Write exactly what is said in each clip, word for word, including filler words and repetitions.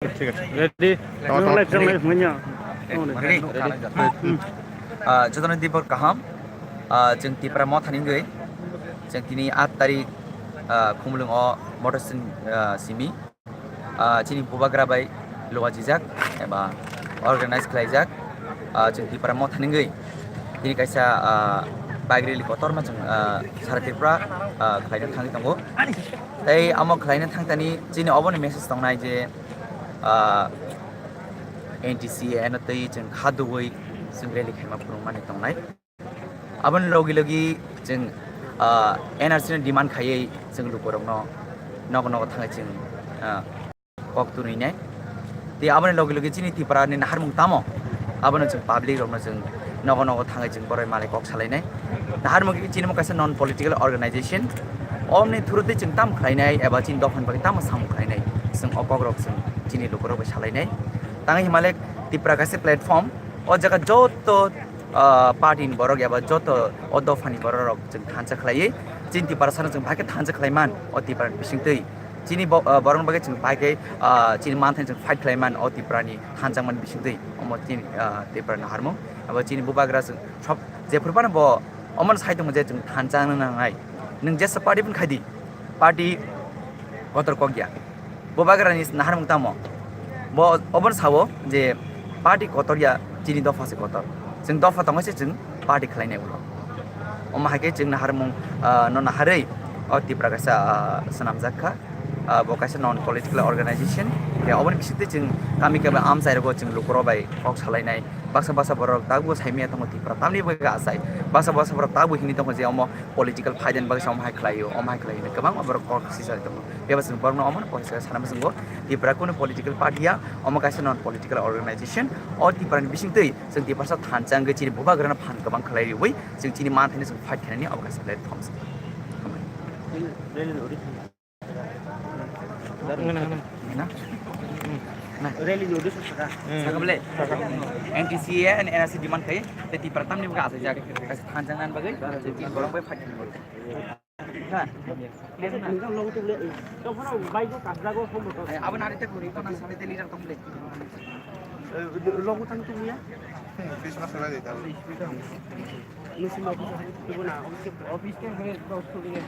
Ready? Tama, tama, ready? Ready? Ah, jotono dibor kaham. Ah, chwng Tipra Motha ni wngwi chwng tini aat tarik, ah, Khumulwng o motor stand, ah, simi, ah, chini bubagra bai luajijak eba organize khlaijak, ah, chwng Tipra Motha ni wngwi tini kaisa, ah, bike rally kotorma chwng, ah, sara Tripura, ah, khlaina thangwi tongo. Tei amo khlaina thangtani chini oboni message tongnai je, ah, N T C A no tei chwng kha dugwi chwng rally khaima phunukmani tongnai. Aboni logi logi chwng, ah, N R C ni demand khaiwi chwng lukurokno nogo nogo thangwi chwng, ah, kok twnwi nai. Tei aboni logi logi chini Tripura ni naharmung tamo, abono chwng public rokno chwng nogo nogo thangwi chwng borok malai kok salainai. Naharmung khe chini mo kaisa non political organization, omni through twi chwng tamo khlainai eba chini dophani bagwi tamo samung khlainai, chwng o kok rok chwng chini lukurok bai salainai. Tangwi himalek Tripura kaisa platform, o jaga joto, ah, party ni borok eba joto o dophani borok rok chwng thansa khlaiwi chini Tiprasano chwng bahai khe thansa khlai man o Tripura ni bisingtwi. Chini bo-, ah, borokni bagwi chwng bahai khe, ah, chini manthani chwng fight khlai man o Tripura ni thansa mani bisingtwi. Omo chini, ah, Tripura ni naharmung. Abo chini bubagra chwng sob jephuru phano bo omono sai tongo je chwng thansa wngna nangnai. Nwng jesa party phano khai di, party kotor kok ya. Bubagrani naharmung tamo? Bo obono sao je party kotor ya, chini dopha se kotor. Chwng dopha tongwi se chwng party khlainai ulo. Omo hai khe chwng naharmung, ah, no naharwi o Tripura kaisa, ah, swnamjak kha. Ah, bo kaisa non political organization. Ya, oboni bisingtwi chwng kami kami amchai rogo chwng lukurok bai kok salainai. Baksa baksa borok tabuk saimaya tongo Tripura tamni bagwi achai. Baksa baksa borok tabuk hini tongo je omo political phaidani bagwi se omo hai khlaio, omo hai khlaio hinwi kwbangma borok kok sijak tongo. Bebak chwng borokno omono porisa sana muchungo Tripura kunu political party ya, omo kaisa non political organization. O Tripura ni bisingtwi chwng Tiprasa thansa wngwi chini bubagrano phan kwbang khlai riwi chwng chini manthani chwng fight khainani omo kaisa platform se. Na? Na? Rally ni uddesho saka. Hmm. Saka bole? Saka. N T C A and N R C demand khai, tei Tipra tamni bagwi asai jak. Kaisa thansa nang bagwi, tei tin borok bai fight khainani. Ha? Nang logo tu bole, eh, to phano bike ko kabra ko phone ko. Eh, abo nari te kuri ko na sami te leader tong bole. Eh, logo tang tu ya? Christmas ora de ta. Nusi office, office tu na, office ke, office ke, office ke.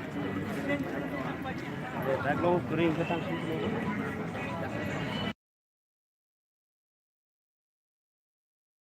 Bag logo kuri ko tang tu.